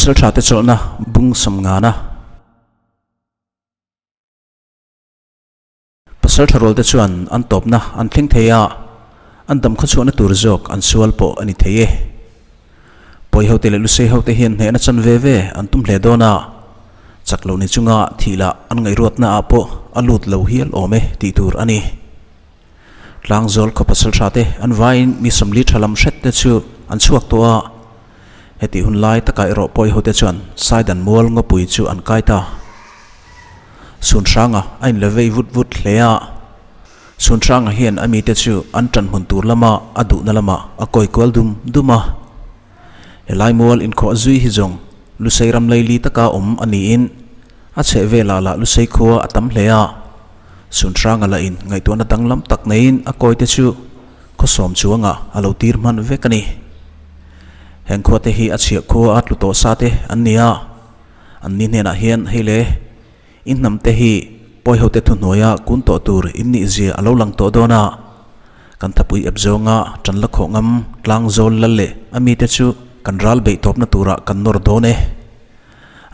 Pasalṭhate chawlhna bung sawmngana. Pasalṭha rualte chuan an tawpna an thleng thei a, an dam khawchhuahna tur zawk an sual pawh a ni thei e. Pawi hote leh Lusei hote hian hnehna chan ve ve an tum hle dawn a, chak lo ni chunga thih lah an ngaihruatna ah pawh a lut lo hial awm e tih tur a ni. Tlangzawl khaw pasalṭha te an vaiin mi sawmli ṭha lam hret te chu an chhuak tawh a, hetih hun lai takah erawh pawi hote chuan Saidan mual ngawpui chu an kai ta. Sunhranga a inla vei vut vut hle a, Sunhranga hian a mite chu an ṭan hmun tur lama a duhna lamah a kawi kual dum dum a. Helai mual inkhawh zui hi zawng Lusei ram leili taka awm a niin a chheh velah lah Lusei khua a tam hle a. Sunhranga lah in ngaihtuahna danglam tak neiin a kawi te chu khawsawm chuangah a lo tir hman vek a ni. Heng khua te hi a chhiah khua a tlu tawh sa te an ni a, an ni hnenah hian hei le i hnam te hi pawi ho te thuhnuaia kun tawh tur in nih zia a lo lang tawh dawn a, kan thapui ep zawnga tan la khawh ngam tlang zawl lal leh a mite chu kan ral beih tawpna turah kan nawr dawn e.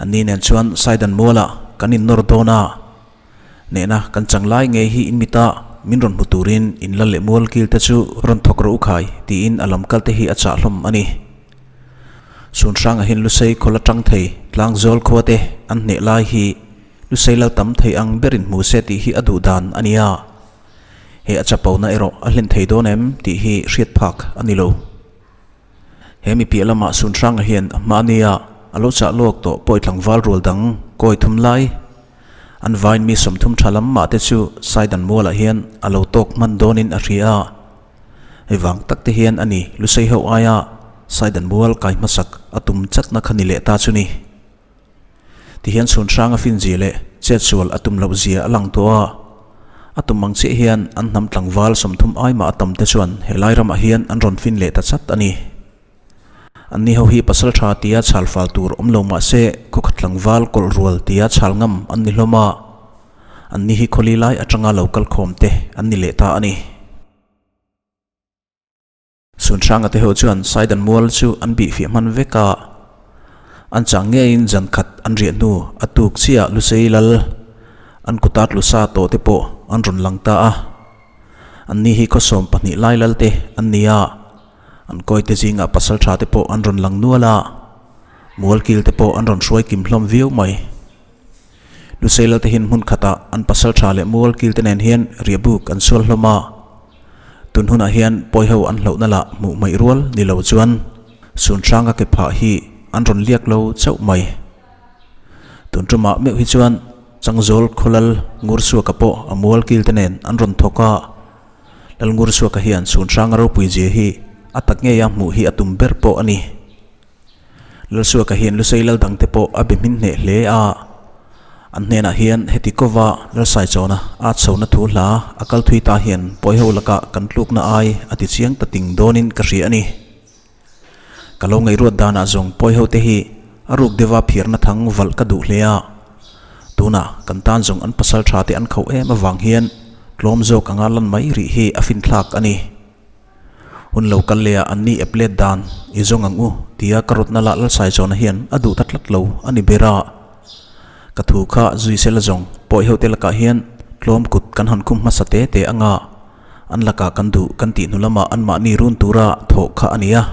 An ni nen chuan Saidan mualah kan innawr dawn a. Nehna kan chang lai ngei hi in mita min rawn hmu turin in lal leh mual kil te chu rawn thawk rawh u khai tiin a lam kal te hi a chah hlawm a ni. Sun hrangah hian Lusei khawl atang thei tlang zawl khua te an hneh lai hi Lusei lal tam thei ang berin hmu se tih hi a duh dan a ni a. He a chapona erawh a hlen thei dawn em tih hi hriat phak a ni lo. He mi piah lamah Sun hrangah hian a hmahnia a lo chah lawk tawh pawi tlangval rual dang kawi thum lai An vain mi 30 tha lam mah te chu Saidan mualah hian a lo tawk hman dawnin a hria a. Hei vang tak te hian a ni Lusei ho aia Saidan mual kai hmasak a tum chatna kha ni leh ta chu ni. Tihian chhun hranga fin zia leh chetsual a tum loh zia a lang tawh a. A tum ang chiah hian an hnam tlangval 30 ai mah a tam te chuan helai ramah hian an rawn fin leh ta chat a ni. Anni ho hi pasal tha tia chhal fal tur awm lo mah se khawkhat tlangval kawlh rual tia chhal ngam an ni hlawm a, anni hi khawli lai atanga lo kal khawm te an ni leh ta a ni. Sunhranga te ho chuan Saidan mual chu an bih fiah hman vek a, an chang ngeiin zan khat an riah hnu a tuk chiah Lusei lal an kutat lusa tawh te pawh an rawn lang ta a, anni hi khawsawm pahnih lai lal te an ni a. An kawite zingah pasal tha te pawh an rawn lang nual a, mualkil te pawh an rawn hruai kim hlawm viau mai. Luseilal te hian hmun khatah an pasal tha leh mualkil te nen hian riahbuk an sual hlawm a, tun hunah hian pawiho an hlauhna lah hmuh hmaih rual ni lo chuan Sunhranga ke phah hi an rawn liak lo chauh mai. Tun tumah meuh hi chuan Changzawl khawlal Ngursuaka pawh a mualkil te nen an rawn thawk a, Lalngursuaka hian chhun hrang a ropui zia hi a tak ngei a hmuh hi a tum ber pawh a ni. Lalsuaka hian Lusei lal dangte pawh a be hmin hneh hle a, an hnenah hian heti kova Lalsaichawna a chhona thu hla a kal thui ta hian pawiho lakah kan tlukna ai a ti chiang ta ting dawnin ka hria a ni. Ka lo ngaihruat danah zawng pawiho te hi a ruk deuha phiarna thang valh ka duh hle a. Tunah kan tan zawng an pasal tha te an khauh em avang hian tlawm zawk anga lan mai rih hi a finthlak a ni. Hun lo kal leh ah an ni ep let dan i zawng ang u tia ka rawtna lah Lalsaichawna hian a duh ta tlat lo a ni ber a. Ka thu kha zui sela zawng pawiho te lakah hian tlawm kut kan han khum hmasa te te anga An lakah kan duh kan tih hnu lamah anmahni run tura thawh kha a ni a.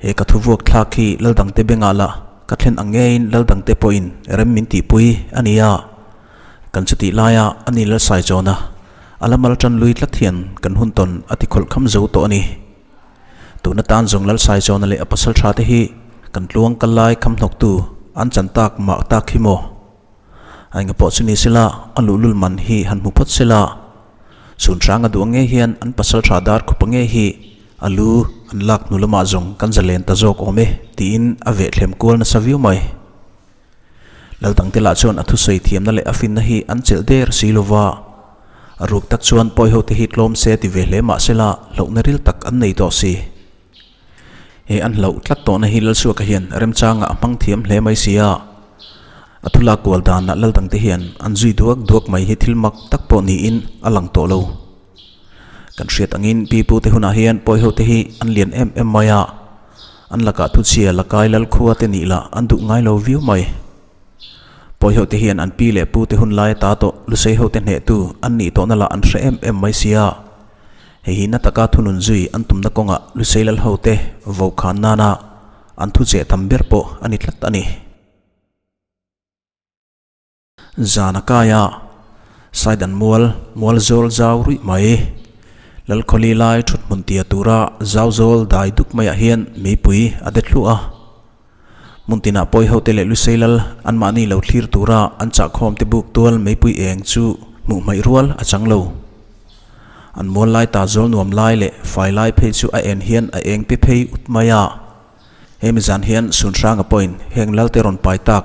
He ka thuvuak thlak hi Laldangte bengah lah ka thlen ang ngeiin Laldangte pawhin rem min tihpui a ni a. Kan chutih laia a ni Lalsaichawna a la mal tan lui tlat hian kan hun tawn a ti khawlh kham zo tawh a ni. Tuna tan zawng Lalsaichawna leh a pasal tha te hi kan tluang kal lai kham hnawktu an chan tak mah tak hi maw? A enga pawh chu ni sela, a luhlul man hi han hmu phawt sela. Chhun hrang a duh ang ngei hian an pasal tha dar khupa ngei hi a lu an lak hnu lamah zawng kan zalen ta zawk awm e tiin a vehthlem kual nasa viau mai. Laldangte lah chuan a thusawi thiamna leh a finna hi an chelh der si lova, a ruk tak chuan pawiho te hi tlawm se ti ve hle mah sela hlauhna ril tak an nei tawh si. He an hlauh tlat tawhna hi Lalsuaka hian remchangah a hmang thiam hle mai si a. A thula kual danah lal dangte hian an zui duak duak mai hi thil mak tak pawh niin a lang tawh lo. Kan hriat angin pi pute hunah hian pawihote hi an lian em em mai a. An lakah thuchhia la kai lal khua te nih lah an duh ngai lo viau mai. Pawi ho te hian an pi leh pu te hun lai ata tawh Lusei ho te hnehtu an nih tawhna lah an hre em em mai sia. Hei hi na taka thunun zui an tumna kawngah Lusei lal ho te vokhan nana an thucheh tam ber pawh a ni tlat a ni. Zan a kai a, Saidan mual, mual zawl zau ruih mai. Lalkhawli lai thut hmun tia tura zau zawl dai duk maiah hian meipui a de thluah a. Hmun tinah pawi hote leh Lusei lal anmahni lo thlir tura an chahkhawm te buk tual meipui eng chu hmuh hmaih rual a chang lo. An mual lai ta zawl nuam lai leh fai lai phei chu a en hian a eng pe phei ut mai a. Hemi zan hian Sunhranga pawhin heng lalte rawn pai tak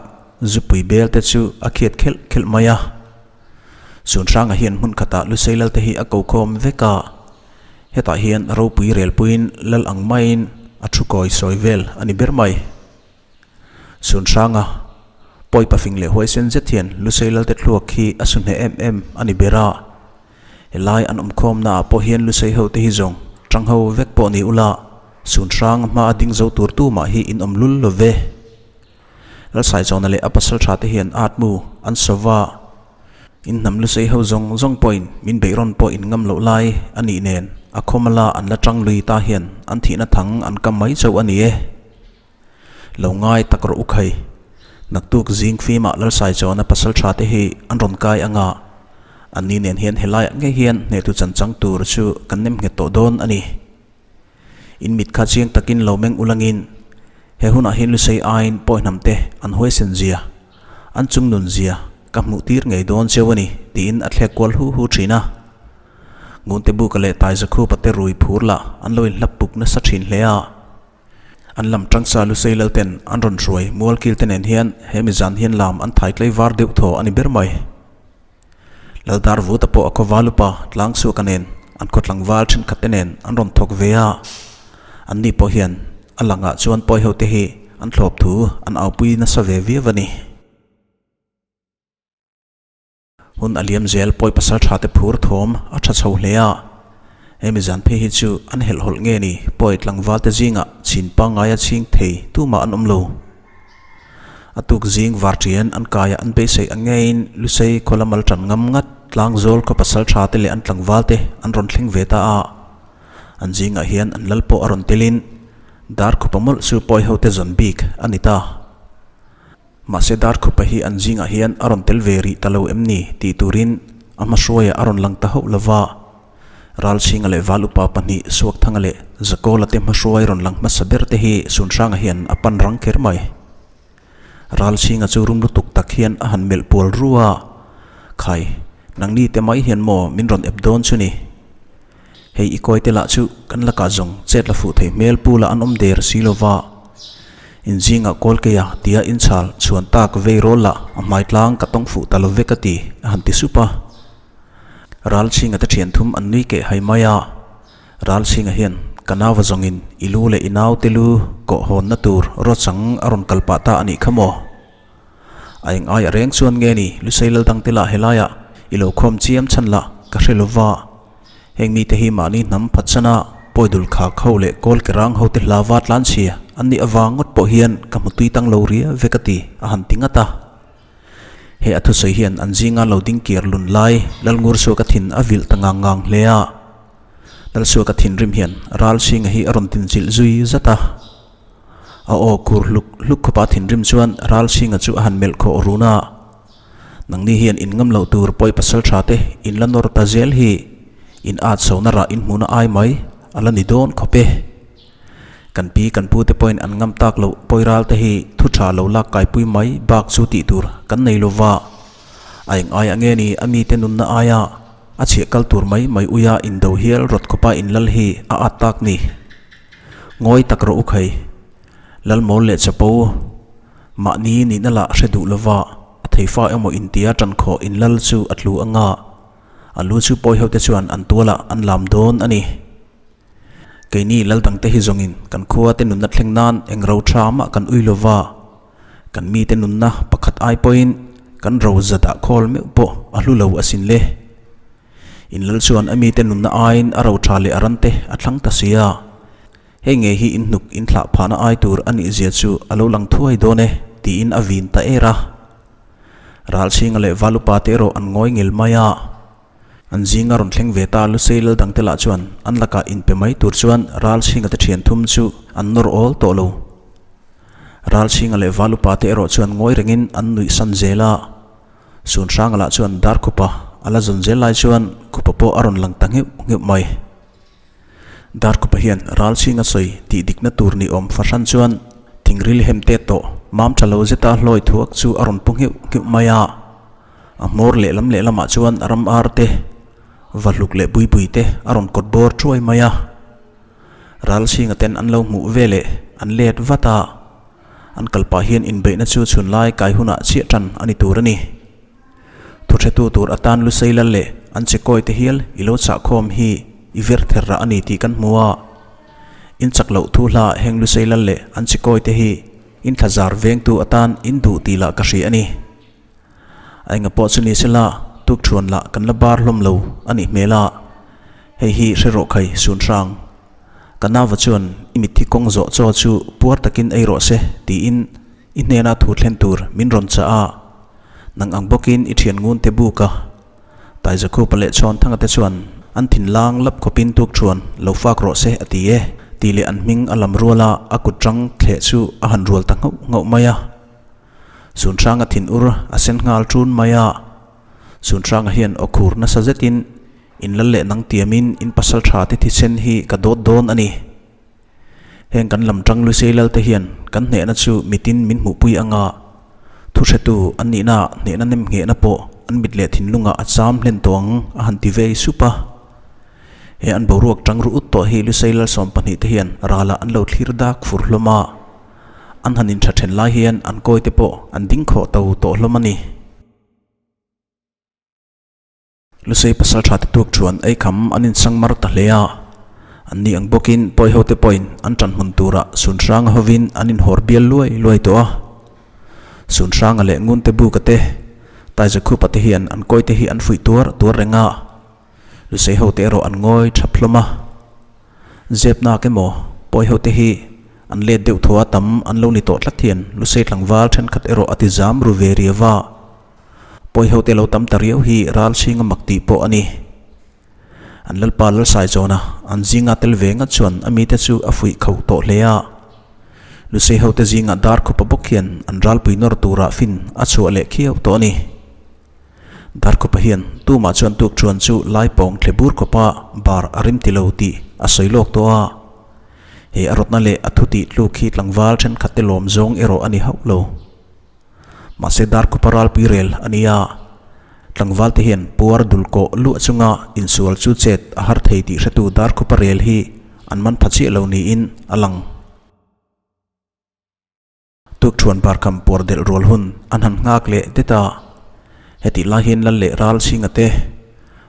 zupui bel te chu a khiat khelh khelh mai a. Sunhranga hian hmun khatah Lusei lalte hi a ko khawm vek a, hetah hian ropui relpuiin lal ang maiin a thu kawi sawi vel a ni ber mai. Sunhranga pawi pafing leh huaisen zet hian Lusei lalte thluak hi a su hneh em em a ni ber a. Helai an awmkhawmna ah pawh hian Lusei ho te hi zawng tang ho vek pawh ni ula, sun hrang hma a ding zo tur tu mah hi in awm lul lo ve. Lalsaichawna leh a pasal tha te hian at mu an sova, in hnam Lusei ho zawng zawng pawhin min beihrawn pawh in ngam loh lai a nih nen a khawmala an la tang lui ta hian an thihna thang an kam mai chauh a ni e. Lo ngai tak rawh u khai. Naktuk zing fimah Lalsaichawna pasal tha te hi an rawn kai anga, an ni nen hian helaiah ngei hian hnehtu chan chang tur chu kan nem nghet tawh dawn a ni. In mit kha chiang takin lo meng ulangin he hunah hian Lusei aiin pawihnam te an huaisen zia, an chung nun zia ka hmuh tir ngei dawn cheu a ni tiin a thlek kual hu hu thin a. Ngunte buka leh Taizakhupa te rui phur lah an lo inhlap puk nasa thin hle a. An lam tangsa Lusei Lalten an rawn hruai Mualkil te nen hian he mi zan hian lam an thai tlei var deuh thaw a ni ber mai. Laldar Vuta pawh a khaw val upa Tlangchhuaka nen an khaw tlangval thenkhat te nen an rawn thawk ve a, an ni pawh hian a langah chuan pawi ho te hi an thlawp thu an aupui nasa ve viau a ni. Hun a liam zel pawi pasal tha te phur thawm a tha chho hle a, hemi zan phei hi chu an helhhawlh nge ni pawi tlangval te zingah chhin pangngaia chhing thei tumah an awm lo. A tuk zing var ṭian an kaia an beisei ang ngeiin Lusei khaw lamal ṭan ngam ngat tlangzawl khaw pasal tha te leh an tlangval te an rawn thleng ve ta a, an zingah hian an lal pawh a rawn telin Darkhupa mawlh chu pawi ho te zawn bik a ni ta. Mahse Darkhupa hi an zingah hian a rawn tel ve rih ta lo em ni tih turin a hmahruaiah a rawn lang ta hauh lova. Ralchhinga leh Val upa pahnih Suakthanga leh Zakawla te hmahruai rawn lang hmasa ber te hi Sunhranga hian a pan rang kher mai. Ralchhinga chu rum lutuk tak hian a han melh pual ru a, Khai, nangni te mai hian maw min rawn ep dawn chu ni? Hei i kawi te lah chu kan lakah zawng chet la fuh thei hmel pu lah an awm der si lova, in zingah kawl keia tia inchhal chhuan tak vei rawl lah a hmai tlang ka tawng fuh ta lo ve ka ti a han ti sup a. Ralchhinga te thian thum an nui keh hai mai a, Ralchhinga hian ka nauva zawngin i lu leh i naute lu kawh hawnna tur rawchang a rawn kal pah ta a nih kha maw? A eng aia reng chuan nge ni Lusei Laldangte lah helaiah i lo khawm chiam chhan lah ka hre lova. Heng mite hi mahni hnam phatchana pawidul khak ho leh kawl ke rang hote hlava tlanchhia an nih avang ngawt pawh hian ka hmu tui tang lo ria ve ka ti a han ti ngat a. He a thusawi hian an zinga lo ding kir lun lai Lalngursuaka thin a vilh ta ngang ngang hle a. Lalsuaka thinrim hian Ralchhinga hi a rawn tinchilh zui zat a. A aw kur hluk hluk khawpa thinrim chuan Ralchhinga chu a han melh khawh run a. Nangni hian in ngam loh tur pawi pasal tha te in la nawr ta zel hi in at chho na rah in hmuhna ai mai a la ni dawn khawp e. Kan pi kan pu te pawhin an ngam tak loh pawi ral te hi thu tha lo lak kaipui mai bak chu tih tur kan nei lo va. A eng ai ang nge ni a mite nunna aia a chhiah kal tur mai mai uia indo hial rawt khawpa in lal hi a at tak ni. Ngawi tak rawh u khai. Lalmawl leh chapo mahni nihna lah hre duh lova a theifa emaw intia tan khawh in lal chu a tlu anga a lu chu pawi hote chuan an tualah an lam dawn a ni. Keini lal dangte hi zawngin kan khua te nunna thleng nan eng ro tha mah kan ui lova kan mite nunna pakhat ai pawhin kan ro za dah khawl meuh pawh a hlu lo asin le. In lal chuan a mite nunna aiin a ro tha leh a rante a thlang ta si a. Hei ngei hi in hnuk in thlah phahna ai tur a nih zia chu a lo lang thuai dawn e, tiin a vin ta er a. Ralchhinga leh Valupa te erawh an ngawi ngil mai a. An zinga rawn thleng ve ta Lusei lal dangte lah chuan an lakah inpe mai tur chuan Ralchhinga te thian thum chu an nawr awl tawh lo. Ralchhinga leh Valupa te erawh chuan ngawi rengin an nuih san zel a. Sunhranga lah chuan Darkhupa a la zawn zel lai chuan Khupa pawh a rawn lang ta ngheuh ngheuh mai. Darkhupa hian Ralchhinga sawi tih dikna tur ni awm fahran chuan thingril hem te tawh mam tha lo zeta hlawi thuak chu a rawn pu ngheuh ngheuh mai a. A hmawr lehlam lehlamah chuan ram ar te, vahluk leh buipui te a rawn kawt bawr thuai mai a. Ralchhinga ten an lo hmuh veleh an let vat a, an kal pah hian inbeihna chu chhunlai kai hunah chhiah tan a ni tur a ni. Thuhretu tur atan Lusei lal leh an chekawi te hial i lo chahkhawm hi i vir ther rah a ni tih kan hmu a. In chak loh thu hla heng Lusei lal leh an chekawi te hi in thlazar vengtu atan in duh tih lah ka hria a ni. A enga pawh chu ni sela tuk thuan lah kan la bar hlawm lo a nih hmel a, hei hi hre rawh khai sun hrang. Ka nauva chuan i mitthi kawng zawh chaw chu puar takin ei rawh se tiin i hnena thu thlen tur min rawn chah a, nang ang bawkin i thian ngun te buk a. Taizakhupa leh Chhawnthanga te chuan an thinlang lap khawpin tuk thuan lo fak rawh se a ti e tih leh an hming a lam rual a, a kut rang thleh chu a han rual ta nghauh nghauh mai a. Sunhranga thin ur a sen nghal ṭun mai a, Sunhranga hian aw khur nasa zetin in lal leh nang tiamin in pasal ṭha te thisen hi ka dawt dawn a ni. Heng kan lam ṭang Lusei lal te hian kan hnehna chu mitin min hmuhpui anga thuhretu an nihna hnehna nem nghehna pawh an mit leh thinlungah a cham hlen tawh ang a han ti vei sup a. He an boruak ṭang ru ut tawh hi Lusei lal 12 te hian ralah an lo thlir dak fur hlawm a. An han intha then lai hian an kawi te pawh an ding khawh to tawh hlawm a ni. Lusei pasal tha te tuak chuan ei kham an insang mar ta hle a. An ni ang bawkin pawi ho te pawhin an tan hmun turah Sunhranga hovin an inhawr bial luai luai tawh a. Sunhranga leh Ngunte Buka te, Taizakhupa te hian an kawi te hi an fuih tuar tuar reng a. Lusei ho te erawh an ngawi thap hlawm a. Zep nak emaw pawi ho te hi an let deuh thaw a tam an lo ni tawh tlat hian Lusei tlangval thenkhat erawh a ti zam ru ve riau a. Pawi ho te lo tam ta riau hi ral chhinga mak tih pawh a ni. An lalpa Lalsai zawna an zinga tel ve ngat chuan a mite chu a fuih kho tawh hle a. Lusei ho te zinga dar khupa bawk hian an ralpui nawr turah fin a chhuah leh khiau tawh a ni. Darkhupa hian tumah chuan tuk chuan chu lai pawng thle bur khawpa bar a rim ti lo tih a sawi lawk tawh a. He a rawtna leh a thu tih tluk hi tlangval thenkhat te lawm zawng erawh a ni hauh lo. Mahse Darkhupa ralpui rel a ni a, tlangval te hian puar dul kawh luah chunga insual chu chet a har thei tih hretu Darkhupa rel hi an man pha chiah lo niin a lang. Tukṭhuan barkham puar delh rual hun an han nghak leh det a, hetih lai hian Lal leh Ral Chhinga te,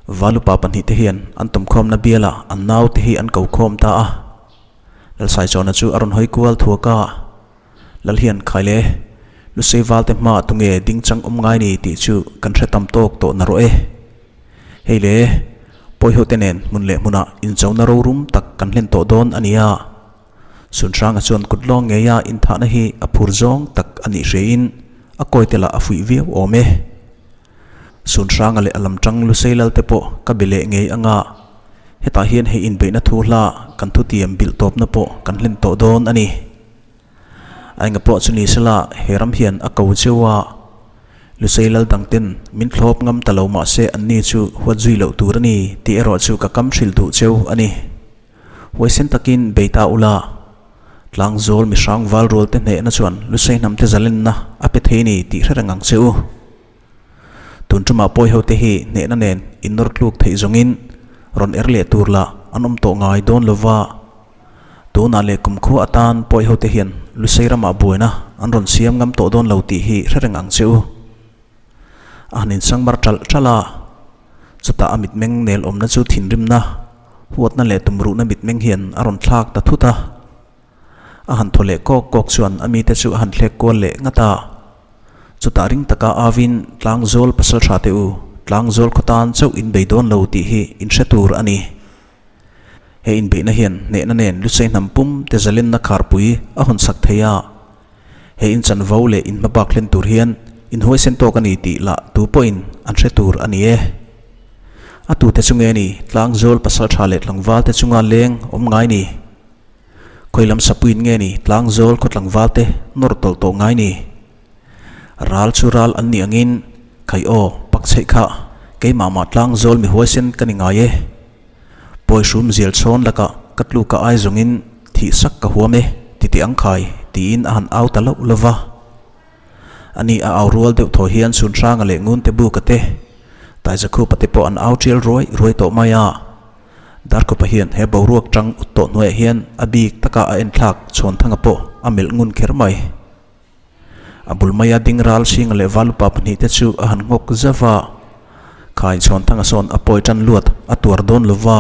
Valupa pahnihte hian an tawmkhawmna bialah an naute hi an ko khawm ta a. Lalsaichawna chu a rawn hawi kual thuak a, Lal hian khai le, Lusei valte hmaah tunge dingchang awm ngai ni tih chu kan hre tam tawk tawh na rawh e. Hei le, pawihote nen hmun leh hmunah inchona rorum tak kan hlen tawh dawn a nia. Sunhranga chuan kut lawng ngeia inthahna hi a phur zawng tak a nih hriain a kawi te lah a fuih viau awm e. Sunhranga leh a lam tang Lusei lal te pawh ka be leh ngei anga hetah hian hei inbeihna thu hla kan thutiam bilh tawpna pawh kan hlen tawh dawn a ni. A enga pawh chu ni sela he ram hian a ko cheu a, Lusei lal dang ten min thlawp ngam ta lo mahse anni chu huat zui loh tur a ni tih erawh chu ka kam hrilh duh cheu a ni. Huaisen takin bei ta ula, tlangzawl mihrang val rual te hnehna chuan Lusei hnam te zalenna a pe thei ni tih hre reng ang che u. Tun tumah pawi ho te hi hnehna nen innawr tluk theih zawngin rawn er leh tur lah an awm tawh ngai dawn lova, tunah leh kumkhua atan pawi ho te hian Lusei ramah buaina an rawn siam ngam tawh dawn lo tih hi hre reng ang che u. A han insangmar ṭalh ṭalh a. Chutah a mitmeng nel awmna chu thinrimna, huatna leh tumruhna mitmeng hian a rawn thlak ta thut a. A han thaw leh kawk kawk chuan a mite chu a han thlek kual leh ngat a. Chutah ring taka avin Tlangzawl pasal tha teh u, Tlangzawl khaw tan chauh in bei dawn lo tih hi in hre tur a ni. He inbeihna hian hnehna nen Lusei hnam pum te zalenna kharpui a hawn sak thei a. He inchanvo leh inhmabak hlen tur hian inhuaisen tawk a ni tih lah tu pawhin an hre tur a ni e. A tute chu nge ni Tlangzawl pasaltha leh tlangval te chunga leng awm ngai ni? Khawi lam sapuiin nge ni Tlangzawl khaw tlangval te nawr tawlh tawh ngai ni? Ral chu ral an nih angin khai aw pak chheih kha keimah mah Tlangzawl mi huaisen ka ni ngai e. Pawi hrum zial chhawn lakah ka tluk a ai zawngin thih sak ka huam e ti teh ang khai tiin a han au ta loh lo va. Ani a au rual deuh thaw hian Chhunhranga leh Ngunte Buka te, Taizakhupa te pawh an au tial ruai ruai tawh mai a. Darkhupa hian he boruak tang ut tawh hnuaiah hian a bik taka a enthlak Chhawnthanga pawh a melh ngun kher mai. A bul maia ding ral Singa leh Valupa pahnihte chu a han nghawk zauh a. Khai Chhawnthanga sawn a pawi tan luat a tuar dawn lo va.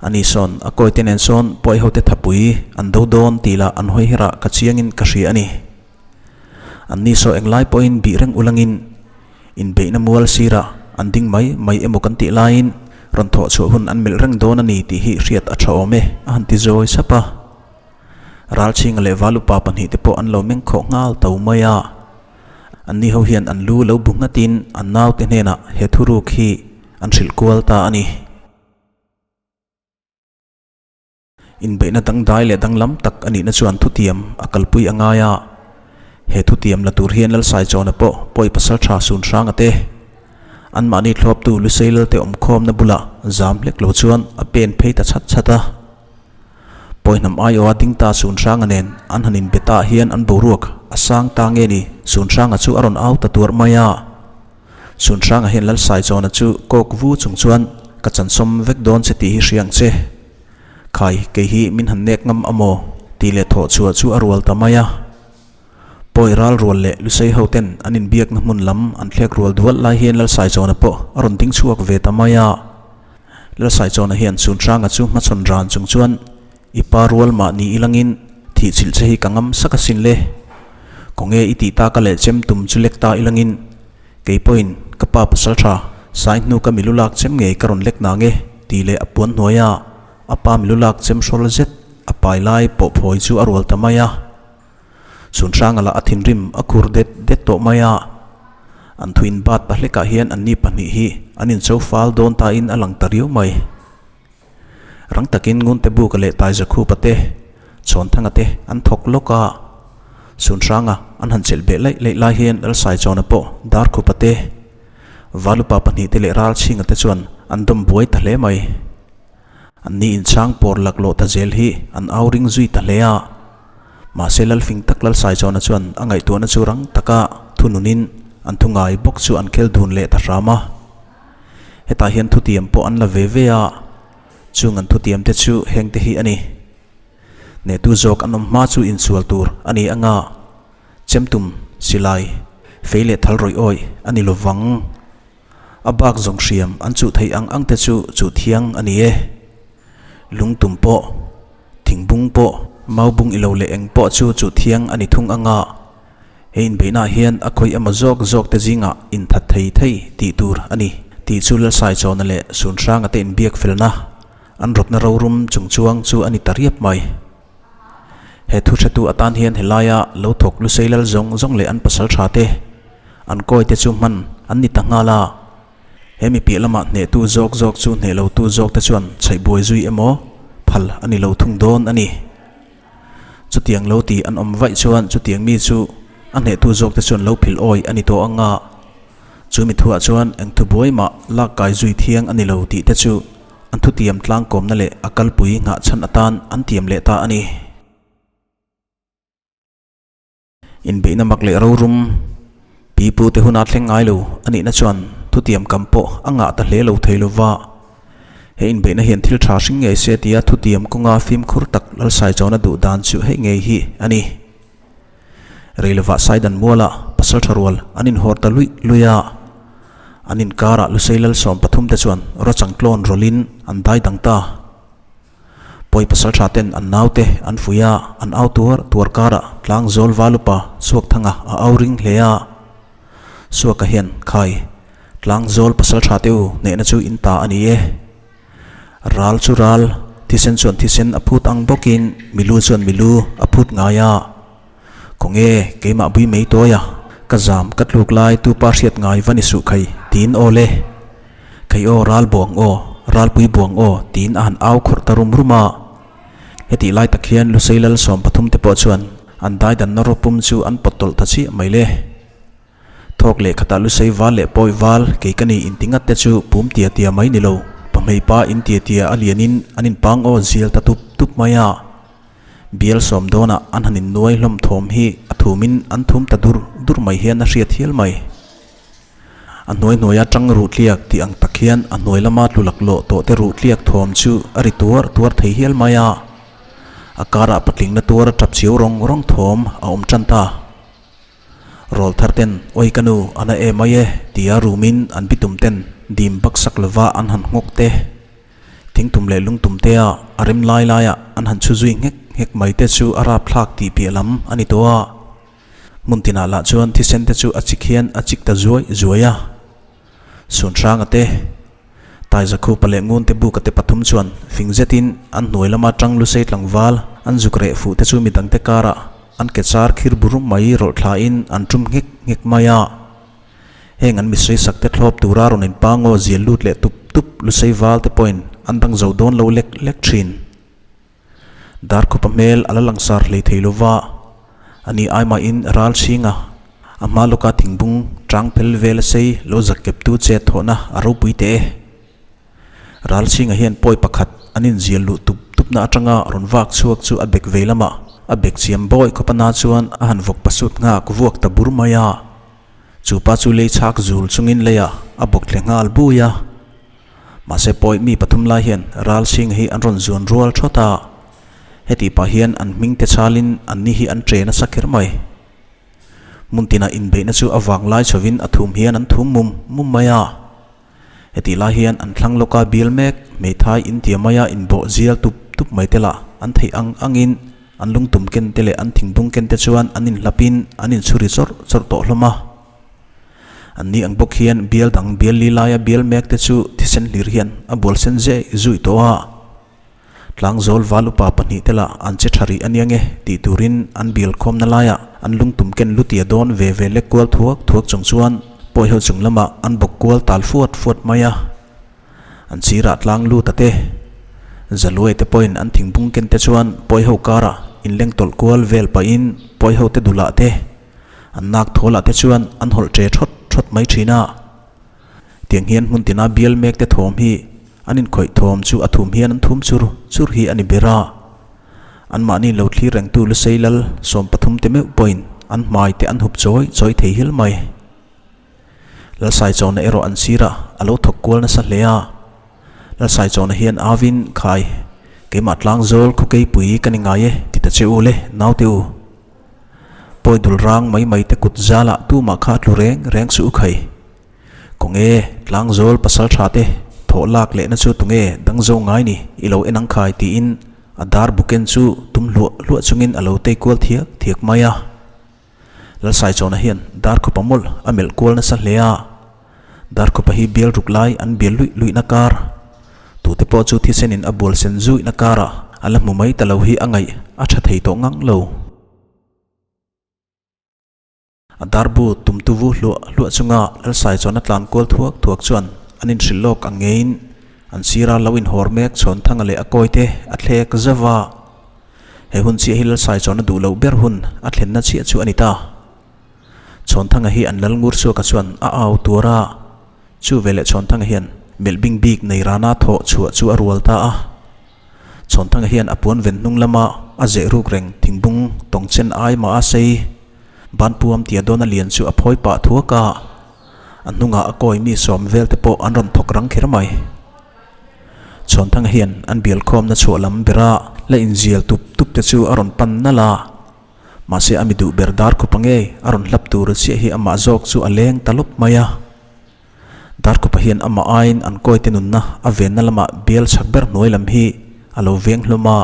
Ani sawn a kawite nen sawn pawi hote thapui an do dawn tih lah an hawi herah ka chiangin ka hria a ni. Anni saw englai pawhin bih reng ulangin inbeihna mual sirah an ding mai mai emaw kan tih laiin rawn thawh chhuah hun an melh reng dawn a ni tih hi hriat a tha awm e a han ti zawi sap a. Ralchhinga leh Valupa pahnihte pawh an lo meng khawh nghal to mai a. Anni ho hian an lu lo bu nghatin an naute hnenah he thuruk hi an hrilh kual ta a ni. Inbeihna dangdai leh danglam tak a nihna chuan thutiam a kalpui a ngai a. He thutiam la tur hian Lalsaichawna pawh pawi pasal tha sun hrang a te. Anmahni thlawptu Lusei Lalte awmkhawmna bulah zam hlek lo chuan a pen phei ta chhat chhat a. Pawi hnam aiawha ding ta sun hranga nen an han inbe ta hian an boruak a sang ta nge ni sun hranga chu a rawn au ta tuarh mai a. Sun hranga hian Lalsaichawna chu kawk vu chung chuan ka chansawm vek dawn che tih hi hria ang che. Khai, kei hi min han nek ngam a maw? tih leh thawh chhuah chu a rual ta mai a. Pawi ral rual leh Lusei ho ten an inbiakna hmun lam an thlek rual dual lai hian Lalsaichawna pawh a rawn ding chhuak ve ta mai a. Lalsaichawna hian Chhunhranga chu hmachhawn ran chung chuan, I pa rual mah ni ilangin thih chhilh che hi ka ngam sak asin le. Khawnge i tih taka leh chem tum chu lek ta ilangin Kei pawhin ka pa pasal tha sai hnu ka milu lak chem ngei ka rawn lek nang e tih leh a puan hnuaia a pa milu lak chem hrawl zet a pai lai pawh phawi chu a rual ta mai a. Chhunhranga lah a thinrim a khur det det tawh mai a. An thuin bat ta hlekah hian anni pahnih hi an incho fal dawn tain a lang ta riau mai. Rang takin Ngunte Buka leh Taizakhupa te, Chhawnthanga te an thawk lawk a. Sunhranga an han chelh beh laih laih lai hian Lalsaichawna pawh Darkhupa te, Valupa pahnihte leh Ralchhinga te chuan an dawm buai ta hle mai. Anni inchhang pawr laklawh ta zel hi an au ring zui ta hle a. Mahse Lalfing tak Lalsaichawna chuan a ngaihtuahna chu rang taka thununin an thu ngai bawk chu an khel dun leh ta hram a. Hetah hian thutiam pawh an la ve ve a, chung an thutiam te chu heng te hi a ni. Nehtu zawk an awm hma chu insual tur a ni anga, chemtum, silai, fei leh thal rawih awih a ni lovang. A bak zawng hriam an chuh theih ang ang te chu chuh thiang a ni e. Lungtum pawh, thingbung pawh, maubung ilo leh eng pawh chu chuh thiang a ni thung anga, He inbeihnaah hian a khawih emaw zawk zawk te zingah inthat thei thei tih tur a ni tih chu Lalsaichawna leh Sunhranga te inbiak felna an rawtna rorum chungchuang chu a ni ta riap mai. He thu hretu atan hian helaia lo thawk Lusei lal zawng zawng leh an pasal tha te, an kawi te chu hman an ni ta nghal a. He mi piah lamah hnehtu zawk zawk chu hneh lotu zawk te chuan chhaih buai zui emaw phal a ni lo thung dawn a ni. Chutiang lo ti an awm vaih chuan chutiang mi chu a hnehtu zawkte chuan lo phil awi a ni tawh ang a. Chu mi thuah chuan eng thu buai mah lak kai zui thiang a ni lo tih te chu an thutiam tlangkawmna leh a kalpui nghah chhan atan an tiam leh ta a ni. Inbeihna mak leh rorum pi pu te huna thleng ngai lo a nihna chuan thutiam kam pawh a ngah ta hle lo thei lova. He inbeihna hian thil tha hring ngei se tia thutiam kawnga fimkhur tak Lalsaichawna duh dan chu hei ngei hi a ni. Reilovah Saidan mualah pasal tha rual an inhawr ta luih luih a. An inkarah Lusei Lalsawm pathum te chuan rawchang tlawn rawlhin an dai dang ta. Pawi pasal tha ten an naute an fuih a, an au tuar tuar karah tlang zawl val upa Suakthanga a au ring hle a. Suaka hian, Khai, tlang zawl pasal tha te u hnehna chu in ta a ni e. Ral chu ral, Thisen chuan thisen a phut ang bawkin milu chuan milu a phut ngai a. Khawnge keimah bui mai tawi a, ka zam ka tluk lai tu pa hriat ngai va ni suh khai tiin aw le. Khai aw ral buang aw, ralpui buang aw tiin a han au khawrh ta rum rum a. Hetih lai tak hian Lusei lal 13 te pawh chuan an daidanna rawpum chu an pawt tawlh ta chiah mai le. Thawk leh khatah Lusei val leh Pawi val kei ka ni inti ngat te chu pum tia tia mai ni lo, pahmei pa in tia tia a lianin an inpang aw zial ta tup tup mai a. Bial sawm dawnah an han innuai hlawm thawm hi a thumin an thum ta dur dur mai hian a hriat hial mai. A hnuai hnuaia tang ruh tliak tih ang tak hian a hnuai lama tlu laklawh tawh te ruh tliak thawm chu a ri tuar tuar thei hial mai a. A karah patlingna tuar a tap chiau rawng rawng thawm a awm tan ta. Rawl thar ten, Oi ka nu, a na em mai e, tia rumin an bitum ten dim baksak lova an han nghawk te. Thingtum leh lungtum te a a rem lai laiah an han chhu zui nghek nghek mai te chu a rapthlak tih piah lam a ni tawh a. Hmun tinah lah chuan thisen te chu a chik hian a chik ta zuai zuai a. Sunhranga te, Taizakhupa leh Ngunte buka te pathum chuan fing zetin an hnuai lama tang lusei tlangval an zuk reh fuh te chu midangte karah an ke char khir burum mai rawlh thlain an tum nghek nghek mai a. Heng an misei sak te thlawp tura rawn inpangaw zial lut leh tup tup lusei val te pawhin an dang zo dawn lo lek lek thin. Darkhupa hmel a la langsar hlei thei lo va, ani aimahin ral chhing a, a hma lawka thingbung tang phel vel a sei lo zak keptu chet thawhna a ropui teh e. Ral chhinga hian pawi pakhat an inzial luh tup tupna atanga rawn vak chhuak chu a bek vei lamah a bek chiam bawi khawp a na chuan a han vawk pasut nghak vuak ta bur mai a. Chu pa chu lei chhak zul chungin leiah a bawk tle nghal bui a. Mahse pawi mi pathum lai hian ral chhinga hi an rawn zuan rual thawt a. Hetih pah hian an hming te chalin anni hi an che nasa kher mai. Hmun tinah inbeihna chu a vang lai chhovin a thum hian an thum mum mum mai a. Hetih lai hian an thlang lawka bial mek hmeithai intia maia inbawh zial tup tup mai te lah an theih ang angin an lungtum ken te leh an thingbung ken te chuan an inhlapin an inchhuri chawrh chawrh tawh hlawm a. Anni ang bawk hian bial dang bial li laia bial mek te chu thisen hlir hian a bual sen zeh zuih tawh a. Tlangzawl val upa pahnihte lah an che tha rih a nia nge tih turin an bial khawmna laiah an lungtum ken lutia dawn ve ve lek kual thuak thuak chung chuan pawiho chung lamah an bawk kual tal fuat fuat mai a. An sirah tlang lut a te, Zaluai te pawhin an thingbung ken te chuan pawiho karah inleng tawlh kual vel pahin pawiho te dulah te, an nak thawlah te chuan an hawlh che thawt thawt mai thin a. Tiang hian hmun tina bial mek te thawm hi an inkhawih thawm chu a thum hian an thum chur chur hi a ni ber a. Anmahni lo thlir rengtu Lusei lal 13 te meuh pawhin an hmai te an hup chawi chawi thei hial mai. Lalsaichawna erawh an sirah a lo thawk kual nasa hle a. Lalsaichawna hian avin khai keimah tlangzawl khawkeipui ka ni ngai e ti ta che u le naute u. Pawi dul rang mai mai te kut zalah tumah kha tlu reng reng suh u khai. Kawnge tlangzawl pasal tha te thawh lak lehna chu tunge dang zo ngai ni i lo en ang khai tiin a dar buken chu tum hluah hluah chungin a lo tei kual thiak thiak mai a. Lalsaichawna hian Darkhupa mawlh a melh kual nasa hle a. Darkhupa hi bial ruk lai an bial luih luihna kar tute pawh chu thisenin a bual sen zuihna karah a la hmu mai ta lo hi a ngaih a tha thei tawh ngang lo. A darbu tumtuvu hluah hluah chunga Lalsaichawna tlan kual thuak thuak chuan an inhrilh lawk ang ngeiin an sira lo inhawr mek Chhawnthanga leh a kawite a thlek zauh a. He hun chiah hi Lalsaichawna duh loh ber hun a thlenna chiah chu a ni ta. Chhawnthanga hi an lal ngur chhuaka chuan a au tuar a, chu veleh Chhawnthanga hian melh bing bik nei rana thawh chhuah chu a rual ta a. Chhawnthanga hian a puan ven hnung lama a zeh ruk reng thingbung tawng chen ai mah a sei banpuam tia dawn a lian chu a phawi pah thuak a, a hnungah a kawi mi sawm vel te pawh an rawn thawk rang kher mai. Chhawnthanga hian an bialkhawmna chhuah lam bera la inzial tup tup te chu a rawn pan nalh a. Mahse a mi duh ber dar khupa ngei a rawn hlap tur chiah hi amah zawk chu a leng ta lawp mai a. Dar khupa hian amah aiin an kawite nunna a venna lamah bial chak ber hnuai lam hi a lo veng hlawm a.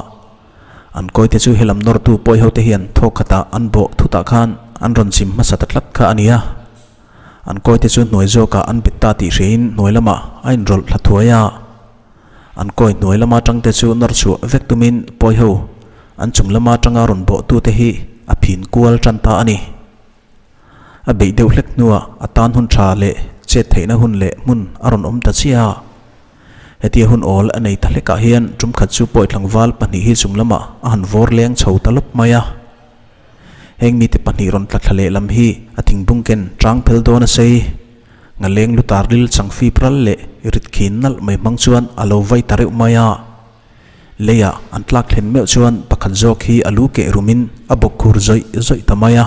An kawite chu helam nawrtu pawi hote hian thawk khatah an bawh thutah khan an rawn chim hmasa ta tlat kha a ni a. An kawite chu hnuai zawkah an bet ta tih hriain hnuai lamah a inrawlh thla thuai a. An kawi hnuai lama tangte chu nawr chhuah vek tumin pawi ho an chung lama tanga rawn bawhtute hi a phin kual tan ta a ni. A beih deuh hlek hnuah a tan hun tha leh chet theihna hun leh hmun a rawn awm ta chiah a. Hetia hun awl a nei ta hlekah hian tum khat chu pawi tlangval pahnih hi chung lamah a han vawr leng chho ta lawp mai a. Heng mite pahnih rawn tla thla leh lam hi a thingbung ken tang phel dawn a sei. Ngaleng lutar ril chang fip ral leh rit khin nalh mai hmang chuan a lo vai ta reuh mai a. Leiah an tlak thlen meuh chuan pakhat zawk hi a lu keh rumin a bawk khur zawih zawih ta mai a.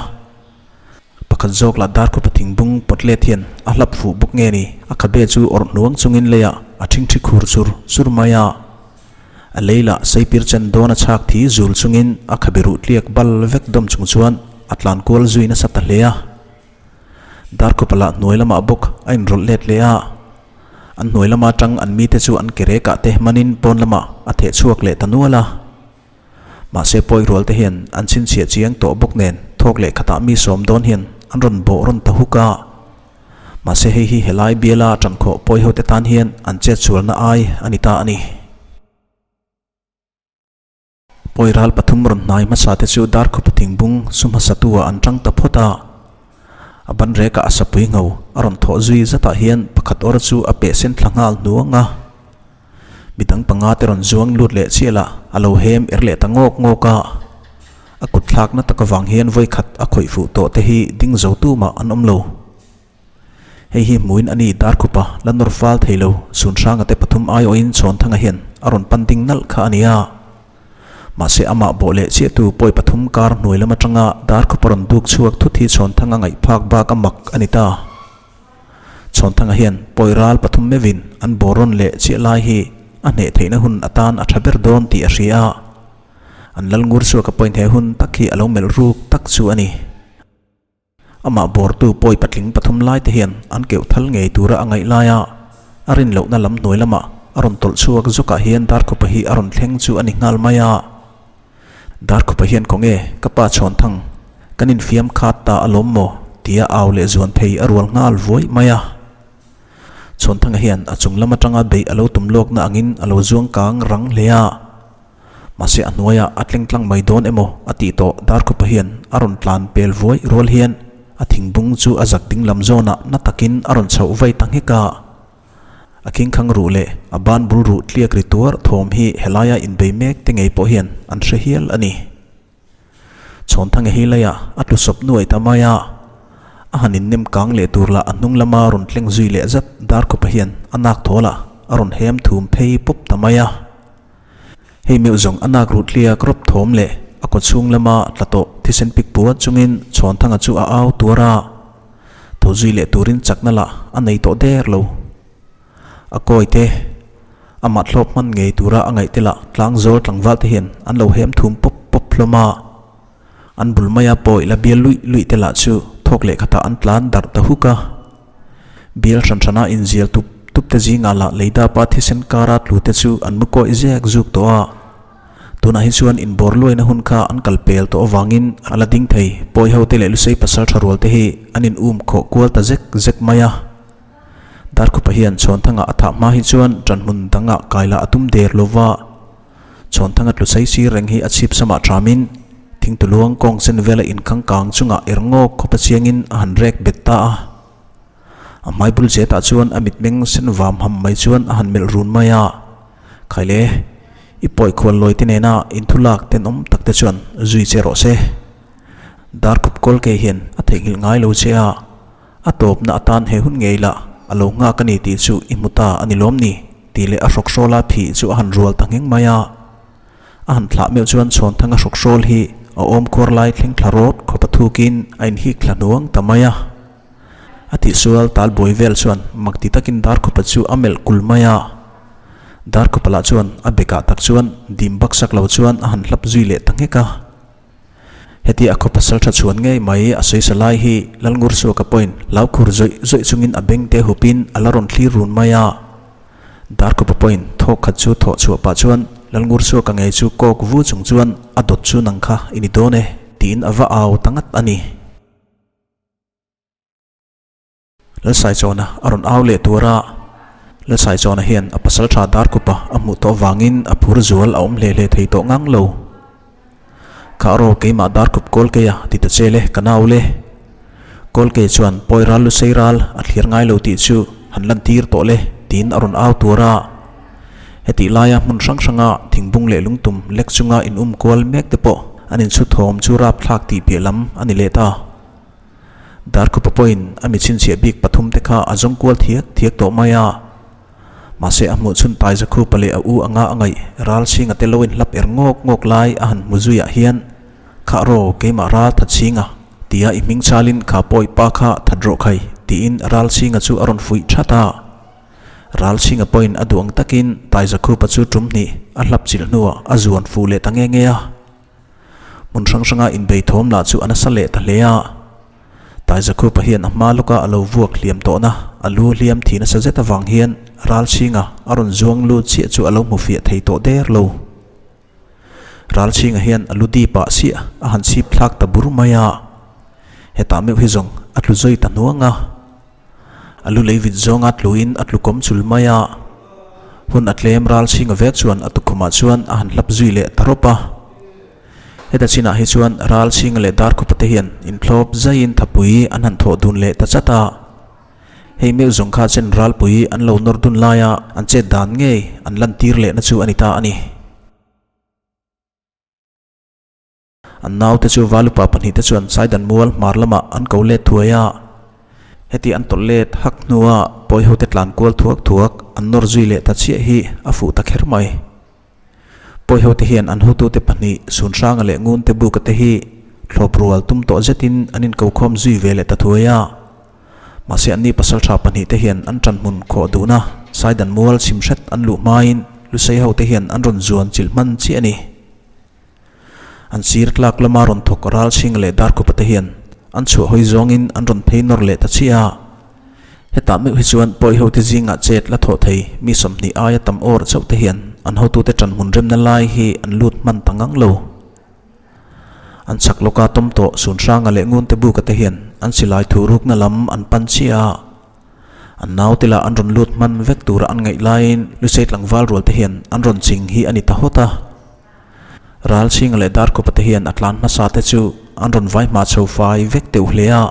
Pakhat zawk lah darkhupa thingbung pawt let hian a hlap fuh bawk nge ni, a khabe chu awrh hnuang chungin leiah a thingthi khur chur chur mai a. A lei lah seipir chen dawn a chhak thi zul chungin a khabe ruh tliak bal vek dawm chung chuan a tlan kual zui nasa ta hle a. Darkhupa lah hnuai lamah bawk a inrawlh let leh a. An hnuai lama tang an mite chu an ke rekah te hmanin pawn lamah a theh chhuak leh ta nual a. Mahse pawi rual te hian an chhinchhiah chiang tawh bawk nen thawk leh khatah mi sawm dawn hian an rawn bawh rawn ta huk a. Mahse hei hi helai biala tankhawh pawi hote tan hian an chetsualna ai a ni ta a ni. Pawi ral pathum rawn hnai hmasa te chu Darkhupa thingbung su hmasa tu ah an tang ta phawt a. A ban rekah a sapui ngho a rawn thawh zui zatah hian pakhat awr chu a peh sen thla nghal hnuang a. Midang panga te rawn zuang lut leh chiah lah a lo hem er leh ta ngawk ngawk a. A kut thlakna tak avang hian vawikhat a khawih fuh tawh te hi ding zo tumah an awm lo. Hei hi hmuin a ni Darkhupa la nawr fal thei lo Sunhranga te pathum aiawhin Chhawnthanga hian a rawn pan ding nalh kha a ni a. Mahse amah bawh leh chiahtu pawi pathum kar hnuai lam atanga Darkhupa rawn duk chhuak thut hi Chhawnthanga ngaih phak bak a mak a ni ta. Chhawnthanga hian pawi ral pathum meuhin an bawr rawn leh chiah lai hi a hneh theihna hun atan a tha ber dawn tih a hria a. An lal ngur chhuak a pawhin he hun tak hi a lo melh ruk tak chu a ni. Amah bawrtu pawi patling pathum lai te hian an keuh thal ngei tura a ngaih laia a rin lohna lam hnuai lamah a rawn tawlh chhuak zawkah hian Darkhupa hi a rawn thleng chu a ni nghal mai a. Darkhupa hian Kawnge ka pa Chhawnthang, kan infiam khat ta alawm maw? tia au leh zuan thei a rual nghal vuai mai a. Chhawnthanga hian a chung lam atanga beih a lo tum lawkna angin a lo zuang kang rang hle a. Mahse a hnuaiah a tleng tlang mai dawn emaw a tih tawh Darkhupa hian a rawn tlan pel vuai rual hian a thingbung chu a zak ding lam zawnah na takin a rawn chhoh vai ta nghek a. A khingkhang ruh leh a ban bul ruh tliak ri tuar thawm hi helaia inbei mek te ngei pawh hian an hre hial a ni. Chhawnthanga hi leiah a tlu sawp nuai ta mai a, a han innem kang leh tur lah a hnung lama rawn tleng zui leh zat Darkhupa hian a nak thawl a, a rawn hem thum phei pawp ta mai a. Hei meuh zawng a nak ruh tliak rawp thawm leh a kaw chhung lama tla tawh thisen pik puat chungin Chhawnthanga chu a au tuar a, tho zui leh turin chakna lah a nei tawh der lo. A kawi te, amah thlawp hman ngei tura a ngaih te lah tlang zawl tlangval te hian an lo hem thum pawp pawp hlawm a. An bul maia pawi la bial luih luih te lah chu thawk leh khatah an tlan darh ta huk a. Bial hran hrana inzial tup tup te zingah lah leidapa thisen kara tlu te chu an mu kawih zek zuk tawh a. Tunah hi chuan inbawr luaina hun kha an kal pel tawh avangin a la ding thei. Pawi ho te leh Lusei pasal tha rual te hi an in um khawh kual ta zek zek mai a. Darkhupa hian Chhawnthanga a thah hma hi chuan ṭanhmun dangah kaila a tum der lo va. Chhawnthanga tlu sei sir reng hi a chhip samah ṭhamin thingtuluang kawng sen vela inkhang kang chungah er ngawk khawpa chiangin a han rek bet ta a. A hmai bul zetah chuan a mitmeng sen vam ham mai chuan a han melh run mai a. Khaile, i pawi khual lawi te nena inthulak tenawm tak te chuan zui che rawh se. Darkhup kawlkei hian a theihnghilh ngai lo che a. A tawpna atan he hun ngei lah a lo nghak a ni tih chu i hmu ta a ni lawm ni? tih leh a hrawkhrawla phih chu a han rual ta ngheng mai a. A han thlah meuh chuan Chhawnthanga hrawkhrawl hi a awm khuar lai thleng thla rawt khawp a thukin a inhik thla hnuang ta mai a. A tihsual talbuai vel chuan mak ti takin Darkhupa chu a melh kul mai a. Darkhupa lah chuan a bekah tak chuan dim baksak lo chuan a han hlap zui leh ta nghek a. Heti a khaw pasal tha chhuan ngei mai a sawisa lai hi Lalngur Suaka pawhin hlau khur zawih zawih chungin a beng te hupin a la rawn thlir run mai a. Darkawpa pawhin thawk khat chu thawh chhuah pah chuan Lalngur Suaka ngei chu kawk vu chung chuan a dawt chu nang kha i ni dawn e tiin a va au ta ngat a ni. Lalsaichawna a rawn au leh tuar a. Lalsaichawna hian a pasaltha Darkhupa a hmuh tawh avangin a phur zual a awm hle hle thei tawh ngang lo. Kha rawh keimah Darkhup Kawlkeia ti ta che le ka nau le. Kawlkei chuan pawi ral lusei ral a thlir ngai lo tih chu han lantir tawh le tiin a rawn au tur a. Hetih laia hmun hrang hranga thingbung leh lungtum lek chunga in um kual mek te pawh an inchhu thawm chu rapthlak tih piah lam a ni leh ta. Darkhupa pawhin a mi chhinchhiah bik pathum te kha a zawng kual thiak thiak tawh mai a. Mahse a hmuh chhun tai Zakhupa leh a u anga a ngaih ral chhinga te lo inhlap er ngawk ngawk lai a han hmu zuiah hian, Khah raw, keimah ral that chhinga, tia i hming chalin kha pawi pa kha that rawh khai, tiin ral chhinga chu a rawn fuih that a. Ral chhinga pawhin a duh ang takin tai Zakhupa chu tum hnih a hlap chilh hnuah a zuan fuh leh ta nge nge a. Hmun hrang hranga inbei thawm lah chu a nasa leh ta hle a. Taizakhupa hian a hma lawka a lo vuak hliam tawhna, a lu hliam thi nasa zet avang hian Ralchhinga a rawn zuang lut chiah chu a lo hmu fiah thei tawh der lo. Ralchhinga hian a lu dip ah chiah a han chhip thlak ta bur mai a, hetah meuh hi zawng a tlu zui ta hnuang a. A lu lei vit zawnga tluin a tlu kawm chul mai a, hun a tlem Ralchhinga vek chuan a tukhumah chuan a han hlap zui leh ta rawp a. Heta chinah hi chuan Ralchhinga leh Darkhupa te hian inthlawp zaiin thapui an han thawh dun leh ta chat a. Hei meuh zawng kha chen ralpui an lo nawr dun laia an chet dan ngei an lantir lehna chu a ni ta a ni. An naute chu Valupa pahnihte chuan Saidan mual hmar lamah an ko let thuai a. Heti an tawlh let hak hnua pawihote tlan kual thuak thuak an nawr zui leh ta chiah hi a fuh ta kher mai. Pawihote hian an hotute pahnih Sunhranga leh Ngunte Buka te hi thlawp rual tum tawh zetin an inkokhawm zui ve leh ta thuai a. Mahse anni pasaltha pahnihte hian an ṭanhmun khawh duhna Saidan mual chhim hret an luh hmain Lusei hote hian an rawn zuan chilh hman chiah a ni. An sir tlak lama rawn thawk Ralchhinga leh Darkhupa te hian an chhuah hawi zawngin an rawn phei nawr leh ta chiah a. Hetah meuh hi chuan pawi hote zingah chet la thawh thei mi 20 aia tam awr chauh te hian an hotute ṭanhmun remna lai hi an lut hman ta ngang lo. An chhak lawka tawm tawh Sunhranga leh Ngunte Buka te hian an silai thu rukna lam an pan chiah a. An naute lah an rawn lut hman vek tura an ngaih laiin Lusei tlangval rual te hian an rawn ching hi a ni ta hawt a. Ralchhinga leh Darkhupa te hian a tlan hmasa te chu an rawn vai hma chho fai vek deuh hle a.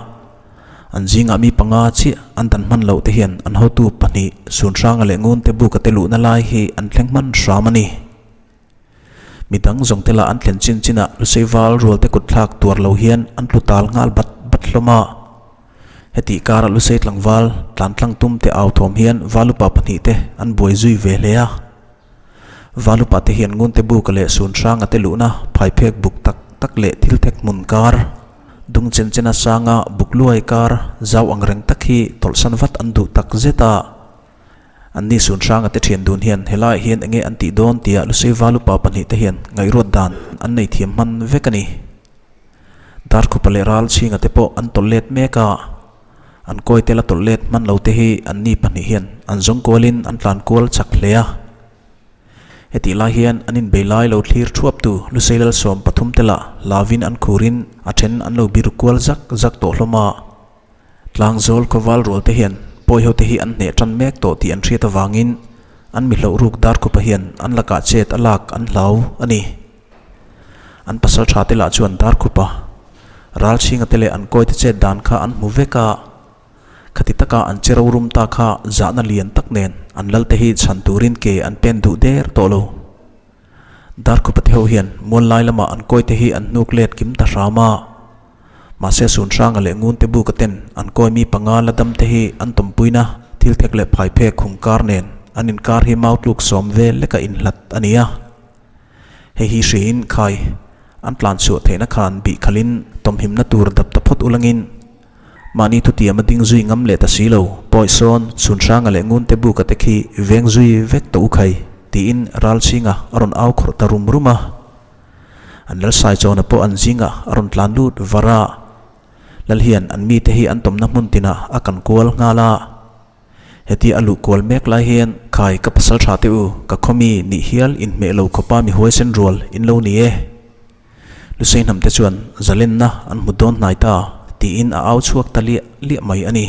An zingah mi panga chiah an dan hman loh te hian an hotu pahnih Sunhranga leh Ngunte Buka te luhna lai hi an thleng hman hram a ni. Mi dang zawng te lah an thlen chin chinah Lusei val rual te kut thlak tuar lo hian an tlu tal nghal bat bat hlawm a. Hetih karah Lusei tlangval tlan tlang tum te au thawm hian Valupa pahnih te an buai zui ve hle a. Valupa te hian Ngunte Buka leh Sunhranga te luhna phaiphek buk tak tak leh thil thek hmun kar, dung chen chena sanga buk luai kar zau ang reng tak hi tawlhsan vat an duh tak zet a. Anni Sunhranga te thian dun hian helaiah hian enge an tih dawn tia Lusei Valupa pahnih te hian ngaihruat dan an nei thiam hman vek a ni. Darkhupa leh Ralchhinga te pawh an tawlh let mek a. An kawi tel a tawlh let hman lo te hi anni pahnih hian an zawng kualin an tlan kual chak hle a. Hetih lai hian an inbei lai lo thlir thuaptu Lusei Lalsawm pathum te lah lavin an khurin a then an lo bir kual zak zak tawh hlawm a. Tlangzawl khawval rual te hian pawi ho te hi an hneh tan mek tawh tih an hriat avangin an mi hloh ruk Darkhupa hian an lakah chet a lak an hlau a ni. An pasal tha te lah chuan Darkhupa Ralchhinga te leh an kawi te chet dan kha an hmu vek a, khati taka an che rorum ta kha zahna lian tak nen an lal te hi chhan turin ke an pen duh der tawh lo. Darkhupa te ho hian mual lai lamah an kawi te hi an hnuk let kim ta hram a, mahse Sunhranga leh Ngunte Buka ten an kawi mi panga la dam te hi an tawmpuina thil thek leh phaiphek khung kar nen an inkar hi mau tluk sawm vel leka inhlat a ni a. Hei hi hriin khai an tlan chhuah theihna khan bih khalin tawmhimna tur dap ta phawt ulangin mahni thutiam a ding zui ngam leh ta si lo. Pawi sawn Chhunhranga leh Ngunte Buka te khi veng zui vek tawh u khai tiin Ralchhinga a rawn au khawrh ta rum rum a. An Lalsaichawna pawh an zingah a rawn tlan lut var a. Lal hian an mite hi an tawmna hmun tinah a kan kual nghal a. Heti a luh kual mek lai hian khai ka pasal tha teh u, ka khawmi nih hial inhmeh lo khawpa mi huaisen rual in lo ni e. Lusei hnam te chuan zalenna an hmu dawn hnai ta tiin a au chhuak ta liah liah mai a ni.